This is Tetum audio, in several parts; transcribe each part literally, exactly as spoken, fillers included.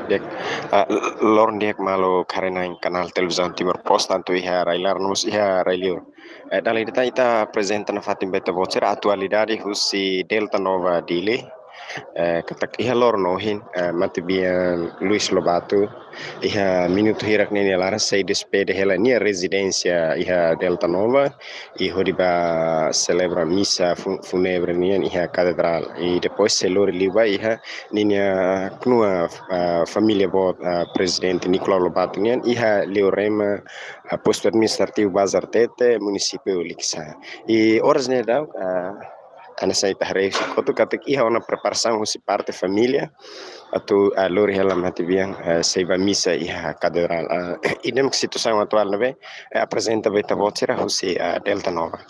Di'ak, ah, loron di'ak maluk haree-na'in kanál televizaun Timor Post, tantu iha rai-laran no mós iha rai-liur. Eh, dala ida tan ita aprezenta nafatin ba ita-boot sira atualidade husi Delta Nova Dili. Eh, katak iha loron ohin, eh, matebian Luis Lobato, iha minutu hirak nian nia laran sei despede hela nia rezidénsia iha Delta Nova, i hodi ba selebra misa fu-, fúnebre nian iha katedrál. I depois sei lori liu ba iha ninia knua, ah, família boot, ah, Prezidente Nicolau Lobato nian iha Leorema, ah, postu administrativu Bazartete, munisípiu Likisá. I oras ne'e daudaun, ah, hanesan ita haree husi kotuk katak iha ona preparasaun husi parte família atu, ah, lori hela matebian, ah, sei ba misa iha katedrál. Ah, ida-ne'e mak situasaun atuál ne'ebé, eh, aprezenta ba ita-boot sira husi, ah, Delta Nova.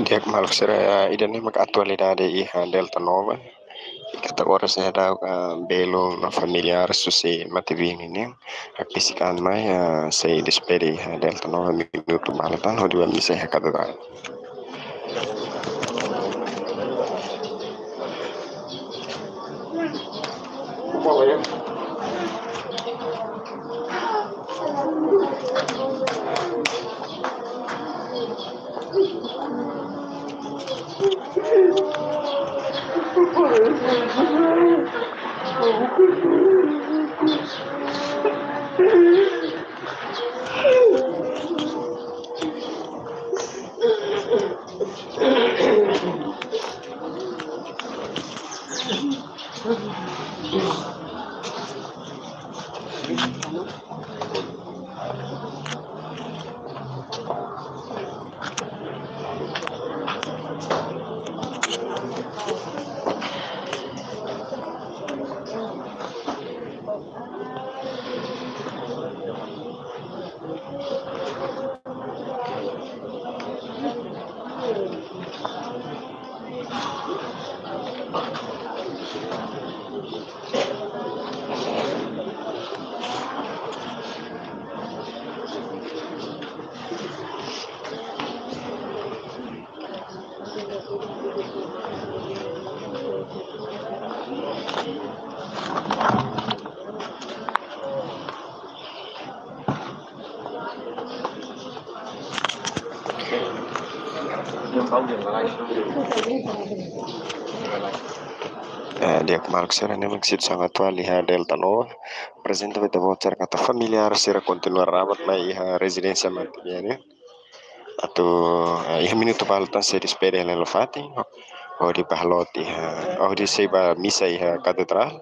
Di'ak maluk sira, ida-ne'e mak atualidade iha Delta Nova. I katak oras ne'e daudaun, ah, belun no familiár husi matebian ninian hakbesik an mai, ah, sei despede iha Delta Nova minutu balu tan hodi ba misa iha katedrál. Eh, di'ak maluk sira, ne'e mak situasaun atuál iha Delta Nova. Aprezenta ba ita-boot sira katak familiár sira kontinua rabat mai iha rezidénsia matebian nian. Atu, eh, iha minutu balu tan sei despede hela nafatin hodi ba loot iha, hodi sei ba misa iha katedrál.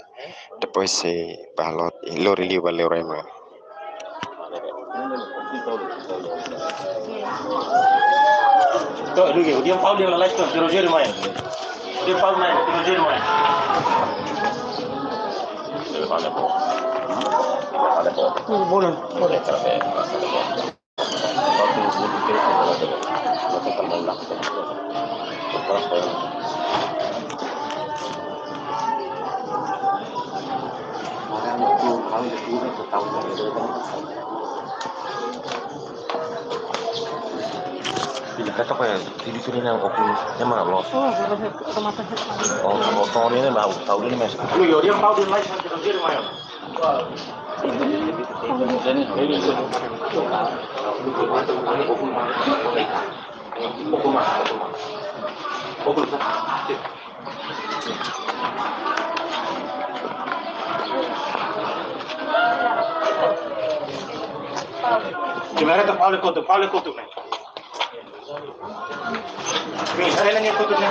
Depois sei ba loot, lori liu ba Leorema. Tuh, dia, dia Paul dia lalai tuh, zero zero main. Dia Paul main, zero zero main. Bola, bola. Pilih kata apa ya? Pilih pilih yang open, yang mana lo? Oh, otomatis. Oh, oh, tahun ini tahu, tahu ini mas. Lu yo dia tahu di live nanti nanti lumayan. Primero te Pablo Coto, Pablo Coto, men. Ven, sale la niña Coto, men.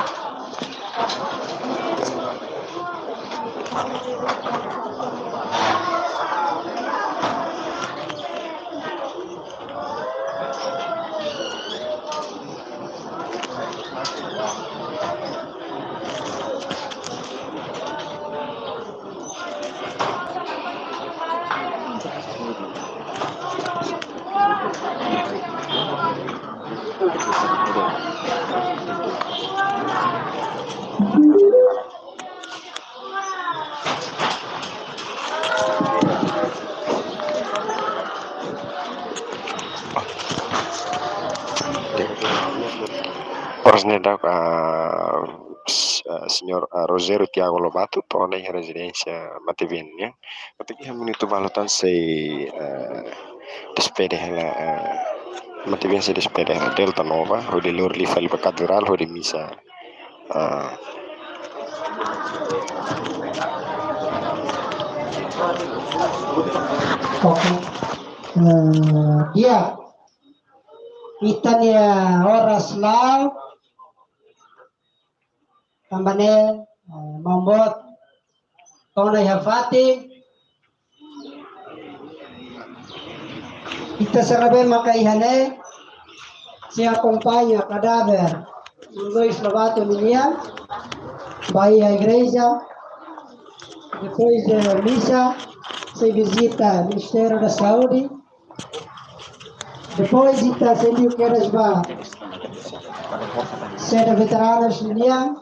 Oras ne'e daudaun, ah, s-, ah, señór, ah, Rogério Tiago Lobato, to'o ona iha rezidénsia matebian nian. Katak iha minutu balu tan sei, eh, despede hela, eh, matebian sei despede hela Delta Nova, hodi lori liu fali ba katedrál, hodi misa. Ah. Oke. Eh, di'ak. Ita-nia oras la'o. Tanba ne'e, eh, maun boot to'o ona iha fatin. Ita sira ne'ebé maka iha ne'e, sei akompaña kadáver Luis Lobato ninian ba iha igreja. Depois de misa, sei vizita Ministériu da Saúde. Depois ita sei liu kedas ba sede veteranus nian.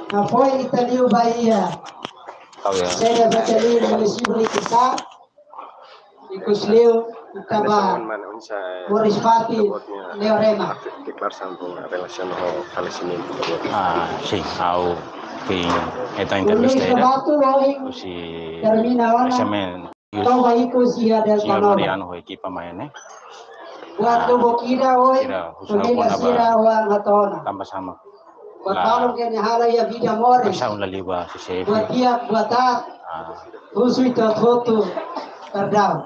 Depois ita liu ba iha sede Fretilin munisípiu Likisá. Ikus liu ita ba moris fatin Leorema. Ah, sin, ha'u foin hetan entrevista ida husi S M N News, señór Mariano ho ekipa mai ne'e. Buat lubuk ida ohin, sira husu ha'u kona-ba tanba sá mak la, tanba sá mak la liu ba C C F. Buat di'ak, buat aat, husu ita hotu perdau.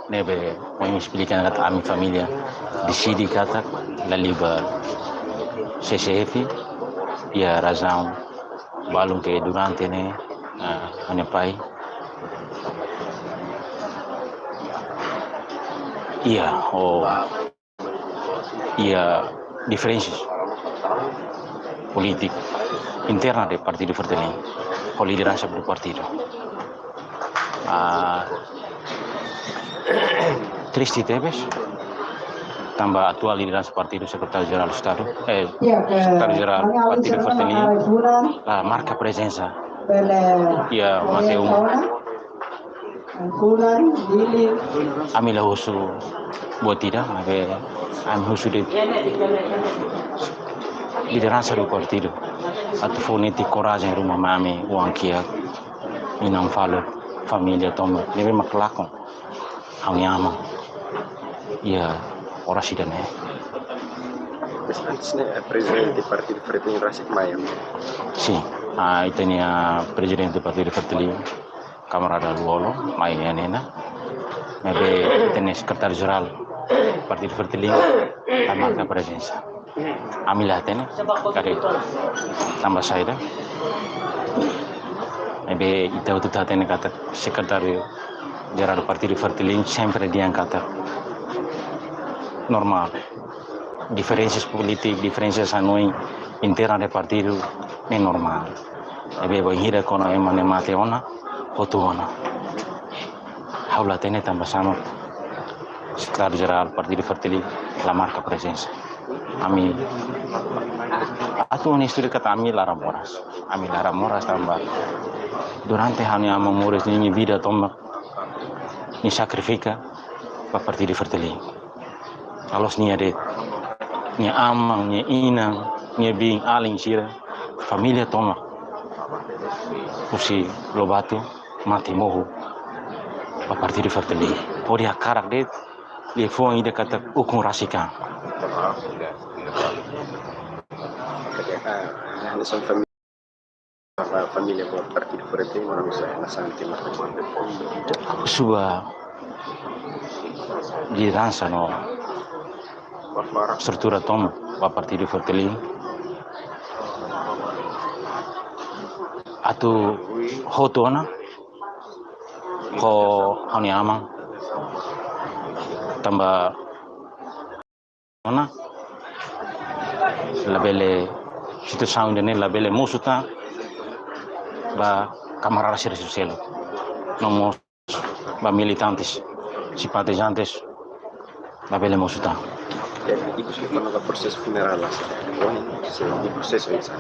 Ne'ebé, ami esplika katak ami família deside katak la liu ba C C F, iha razaun balun ke durante ne'e, ah, ha'u-nia pai iha, oh, iha diferensa polítika interna de Partidu Fretilin, ho lideransa do partidu. Ah, triste tebes, tanba atuál lideransa partidu, sekretáriu jerál Estadu, eh, sekretáriu jerál Partidu Fretilin, la marka prezensa iha mate uma. Ami la husu buat ida, maibé ami husu de'it lideransa do partidu atu fó netik korajen ruma mai ami oan kiak, inan-faluk, família tomak, ne'ebé mak lakon ha'u-nia aman iha oras ida-ne'e. Mas antes ne'e, eh, prezidente Partidu Fretilin rasik mai, ya? Sin, ah, ita-nia prezidente Partidu Fretilin, kamarada Lú-Olo, mai iha ne'e ona. Maibé ita-nia sekretáriu jerál Partidu Fretilin la marka prezensa. Ami la hatene karik tanba saida. Maibé ita hotu hatene katak sekretáriu jerál Partidu Fretilin sempre dehan katak normál. Diferensas polítika, diferensas hanoin interna de partidu ne'e normál. Maibé bainhira kona ema ne'e mate ona, hotu ona. Ha'u la hatene tanba sá mak sekretáriu jerál Partidu Fretilin la marka prezensa. Ami atu onestu de'it katak ami laran moras. Ami laran moras tanba durante ha'u-nia aman moris ninia vida tomak nia sakrifika ba Partidu Fretilin. La'ós nia de'it, nia aman, nia inan, nia biin-alin sira, família tomak husi Lobato mate mohu ba Partidu Fretilin. Hodi hakarak de'it liafuan ida katak ukun rasik an. Família ba Partidu Fretilin, nasaun timoroan. Suba lideransa no estrutura tomak ba Partidu Fretilin. Atu hotu ona ho ha'u-nia aman. Tanba ona, labele, situasaun ida-ne'e labele mosu tan ba kamarada sira seluk. No mós ba militantes, simpatizantes, labele mosu tan. Jadi, ikus ke mana ba prosesu funerál la, se, se, di prosesu ini sa.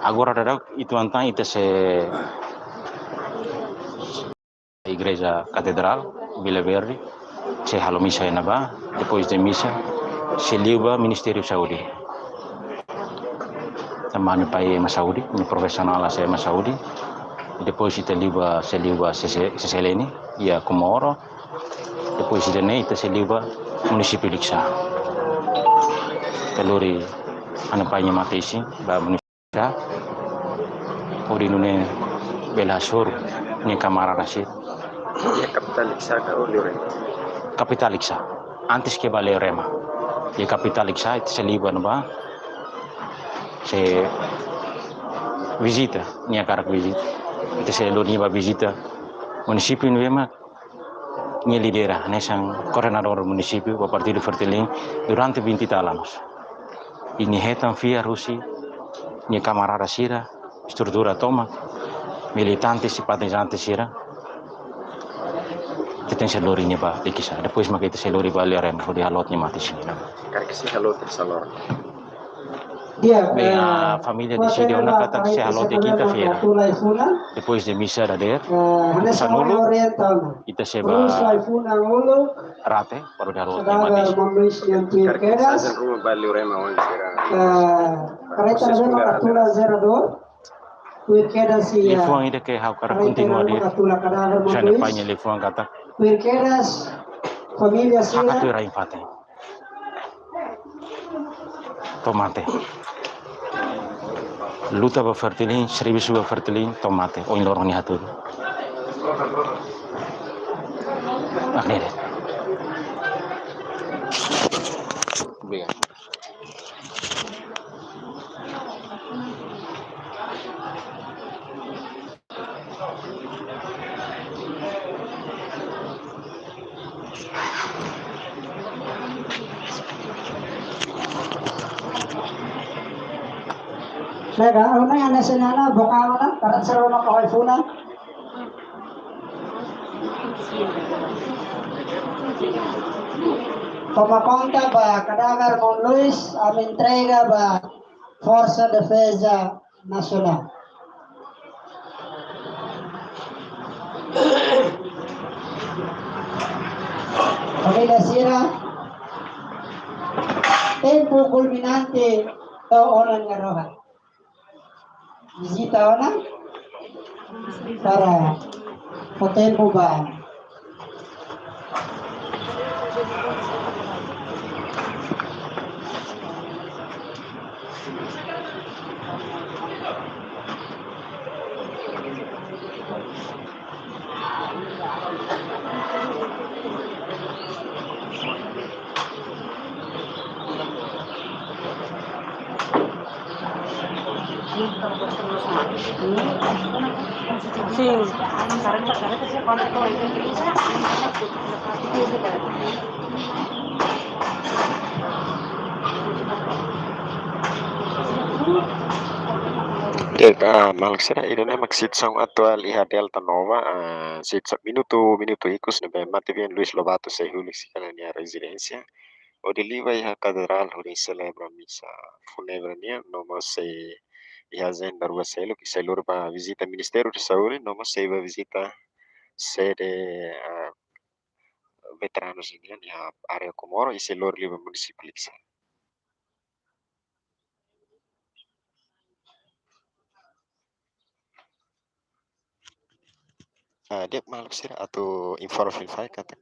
Agora daudaun uitoan tan ita sei Igreja Katedrál, Vila Verde, sei halo misa iha ne'ebá, depois de misa, sei liu ba Ministériu Saúde. Tanba ha'u-nia pai ema saúde, nia profisionál hanesan ema saúde. Depois ita liu ba, sei liu ba C C, C C L N, iha Comoro. Depois ida-ne'e ita sei liu ba munisípiu Likisá. Ita lori ha'u-nia pai nia mate-isin ba munisípiu Likisá. Hodi nune'e bele hasoru nia kamarada sira. Iha kapitál Likisá ka Leorema? Kapitál Likisá. Antes ke ba Leorema. Iha kapitál Likisá, ita sei liu ba ne'ebá. Sei vizita, nia hakarak vizita. Ita sei lori nia ba vizita munisípiu ne'ebé mak nia lidera, hanesan koordenadór munisípiu ba Partidu Fretilin durante vinte e tal anos. I nia hetan fiar husi nia kamarada sira, estrutura tomak, militante, simpatizante sira. Ita tenke sei lori nia ba Likisá. Depois mak ita sei lori ba Leorema, hodi haloot nia mate-isin. Karik sei haloot tiha loron? Bem, eh, a família deside ona katak sei haloot iha kinta-feira. Depois de misa dadeer, eh, sanulu, ita sei ba rate, para hodi haloot nia mate-isin. Karik sei ruma ba Leorema oin sira. Eh, kareta prosesu funerál. Liafuan ida ke ha'u hakarak kontinua de'it. Jane paña liafuan katak. Hakarak tuir ai-fatin. To'o mate. Luta ba Fretilin, servisu ba Fretilin, to'o mate. Ohin loron nia hatudu. Obrigadu. Lega, una yang nasional, boka una, para seru na kau funa. Toma konta ba kadáver maun Luis, ami entrega ba Forsa Defeza Nasionál. Família sira, tempu kulminante to'o ona nia rohan. Vizita ona para fó tempu ba Sim. Oke, ah, maluk sira, ida-ne'e mak situasaun atuál iha Delta Nova, ah, situasaun minutu, minutu ikus ne'ebé matebian Luis Lobato sei hulik sira-nia rezidénsia. Hodi liu ba iha katedrál hodi selebra misa fúnebre nian, no mós sei iha ajenda rua seluk, sei lori ba vizita Ministériu Saúde, no mós sei ba vizita sede, ah, veteranus nian iha área Comoro, i sei lori liu ba munisípiu Likisá. Ah, di'ak maluk sira, atu informa fali fahe katak,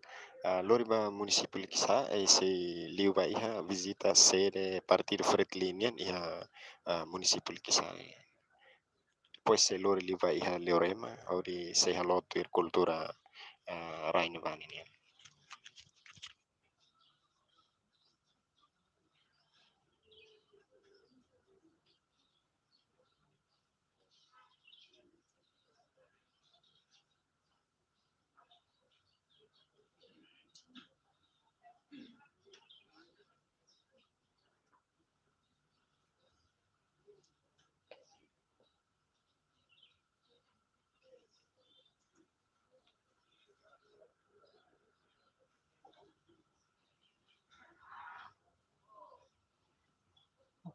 ah, lori ba munisípiu Likisá, eh, sei liu ba iha vizita sede Partidu Fretilin nian iha, ah, munisípiu Likisá. Depois sei lori liu ba iha Leorema, hodi sei halo tuir kultura, ah, rai ne'ebá nian.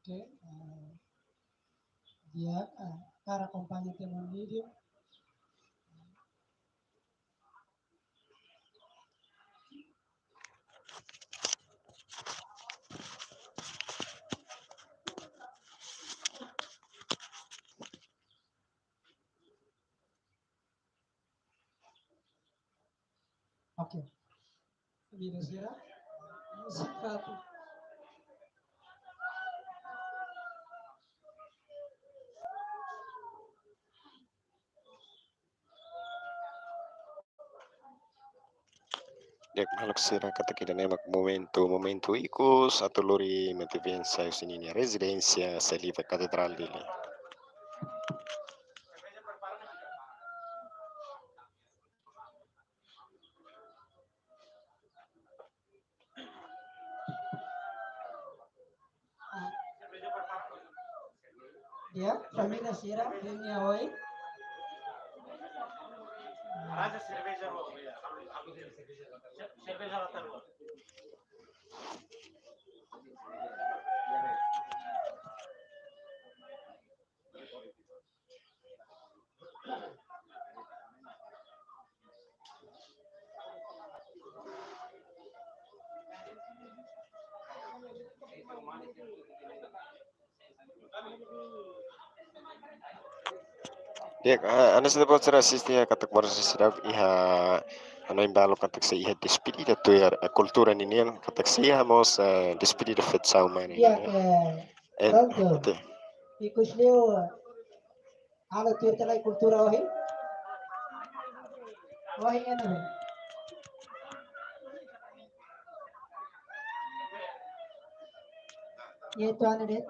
Oke, eh, di'ak, eh, hakarak akompaña tiha ona vídeo. Oke. Família sira. Música. Di'ak maluk sira, katak ida-ne'e mak momentu, momentu ikus atu lori mate-bian sai husi ninia rezidénsia, sai liu ba Katedrál Dili. Ya, família sira, vem hoy. Di'ak, ah, hanesan ita-boot sira asiste iha katak moris sira iha, anu, embalo katak sei iha despedida tuir, eh, kultura ninian, katak sei iha mós, eh, despedida festa uma nian. Di'ak, eh, eh, pronto. Oke. Ikus liu, halo tuir tiha lai kultura ohin. Ohin anu be. Yaitu anu de'it.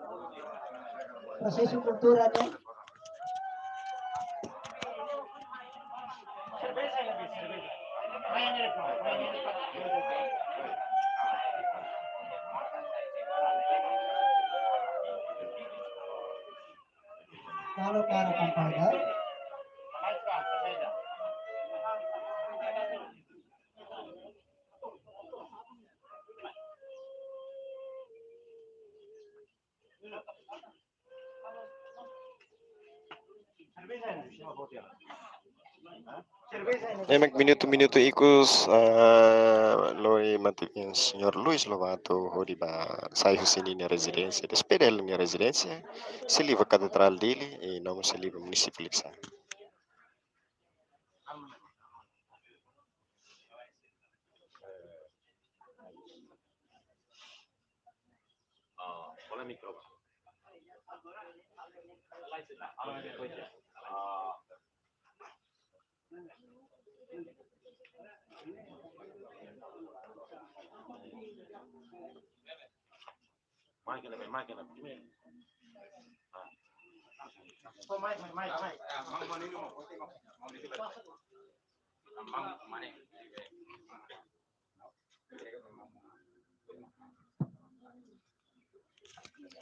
Prosesu kultura nian. Halo, halo, kampaña. Ne'e mak minutu-minutu ikus, ah, lori mate-bian Señór Luis Lobato hodi bá sai husi ninia rezidénsia, despede hela ninia rezidénsia, sei liu ba Katedrál Dili, i no mós sei liu ba munisípiu Likisá.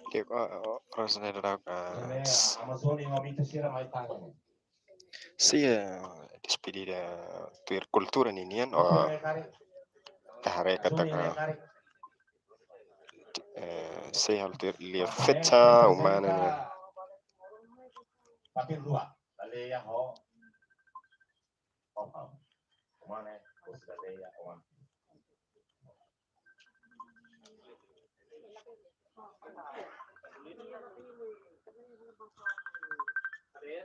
Di'ak, oh, oh, terus ada, eh, s-, sei, eh, despedida tuir kultura ninian, oh, ita haree katak, eh, sei halo tuir lia festa uma nian. Papel dua. Dale ya ho. Mane, o sira dehan, oan.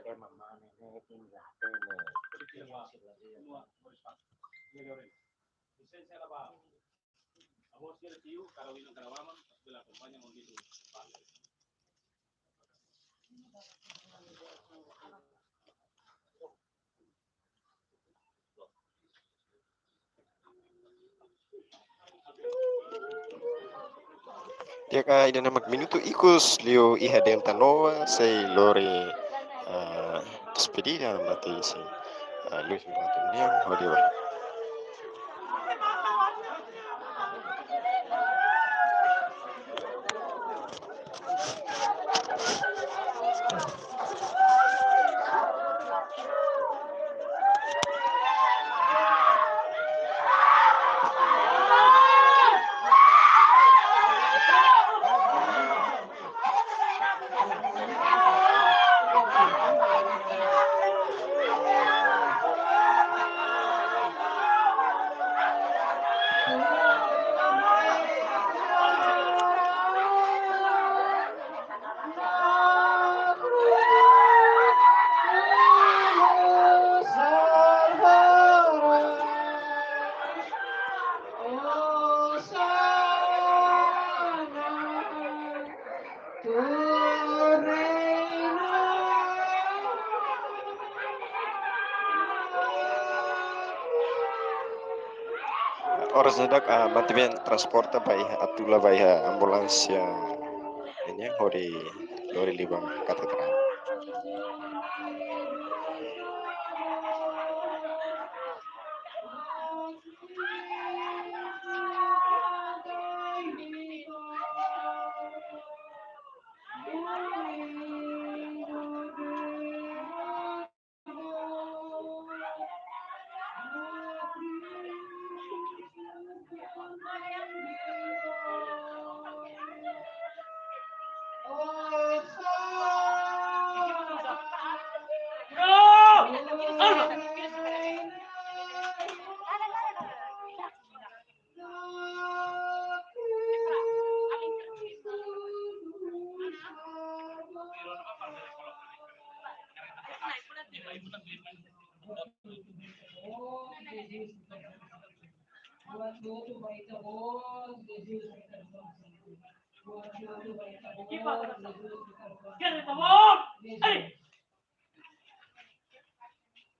Ema mane, ne'e, tinggal, ne'e. Lisensia, Abah. Abah, sira tiu, kada winan, kada waman, bele akompaña ho lidu. Di'ak, ida-ne'e mak minutu ikus liu iha Delta Nova, sei lori, ah, despedida, mate sei, ah, Luis Mirato nian, hodi ba. Oras ne'e daudaun, ah, matebian transporta ba iha, atula ba iha ambulánsia nian hodi lori liu ba Katedrál.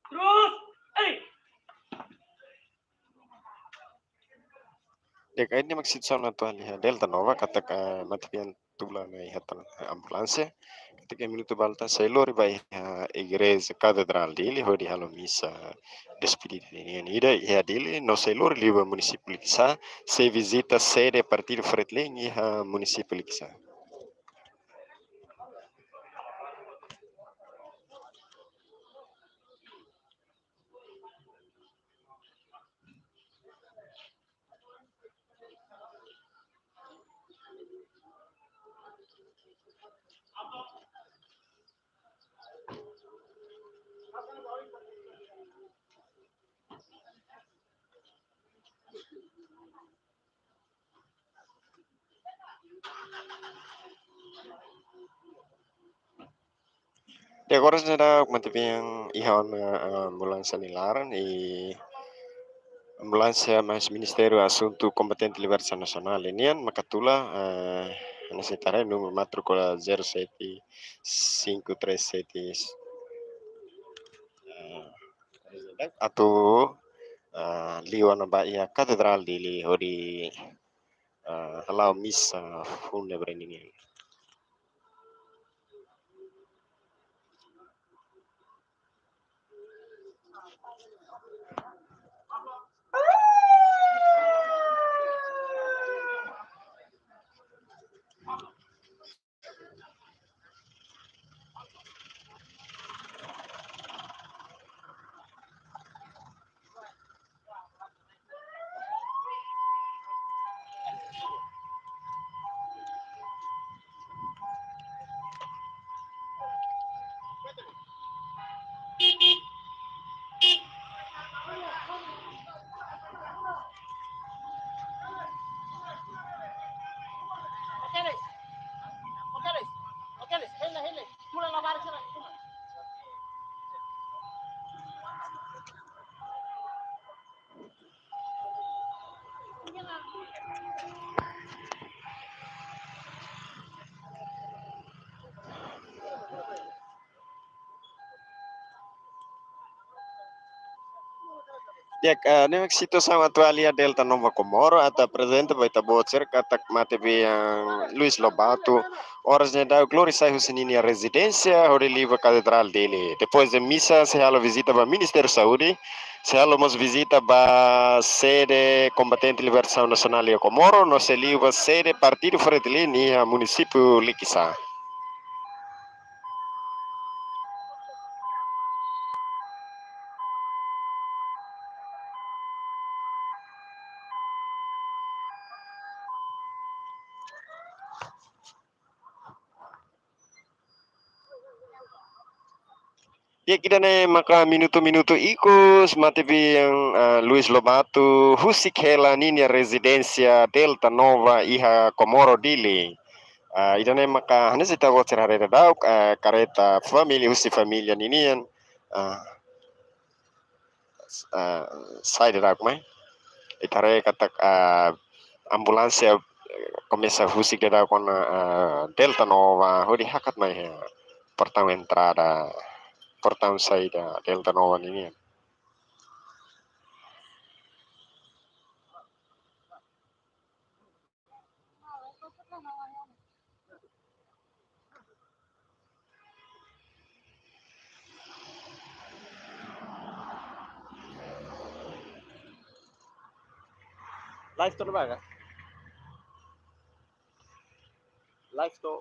Terus, eh. Di'ak, ida-ne'e mak situasaun atuál iha Delta Nova, katak, eh, matebian tula ona iha tan-, eh, ambulánsia. Katak iha minutu balun tan sei lori ba iha Igreja Katedrál Dili, hodi halo misa despedida nian ida iha Dili, no sei lori liu ba munisípiu Likisá, sei vizita sede Partidu Fretilin iha munisípiu Likisá. Di'ak, oras ne'e daudaun matebian iha ona, eh, ambulánsia nia laran, i ambulánsia mai husi Ministériu Asuntu Kombatente Libertasaun Nasionál nian, maka tula, eh, hanesan ita haree, númeru matríkula zero sete cinco três sete, eh, atu, eh, liu ona ba iha Katedrál Dili hodi, eh, hala'o misa fúnebre nian. Ya, eh, ne'e mak situasaun atuál iha Delta Nova Comoro, atu aprezenta ba ita-boot sira katak matebian Luis Lobato, oras ne'e daudaun lori sai husi ninia rezidénsia, hodi liu ba Katedrál Dili. Depois de misa, sei halo vizita ba Ministériu Saúde, sei halo mós vizita ba sede Kombatente Libertasaun Nasionál iha Comoro, no sei liu ba sede Partidu Fretilin iha munisípiu Likisá. Ya, ida-ne'e maka minutu-minutu ikus matebian, ah, Luis Lobato husik hela ninia rezidénsia Delta Nova iha Comoro Dili. Ah, ida-ne'e maka hanesan ita-boot sira haree daudaun, ah, kareta família, husi família ninian. Ah, ah, sai daudaun mai. Ita haree katak, ah, ambulánsia, eh, komesa husik daudaun ona, ah, Delta Nova, hodi hakat mai iha portaun entrada, portaun saida Delta Nova ninian. Live to'o ne'ebá ka? Live to'o.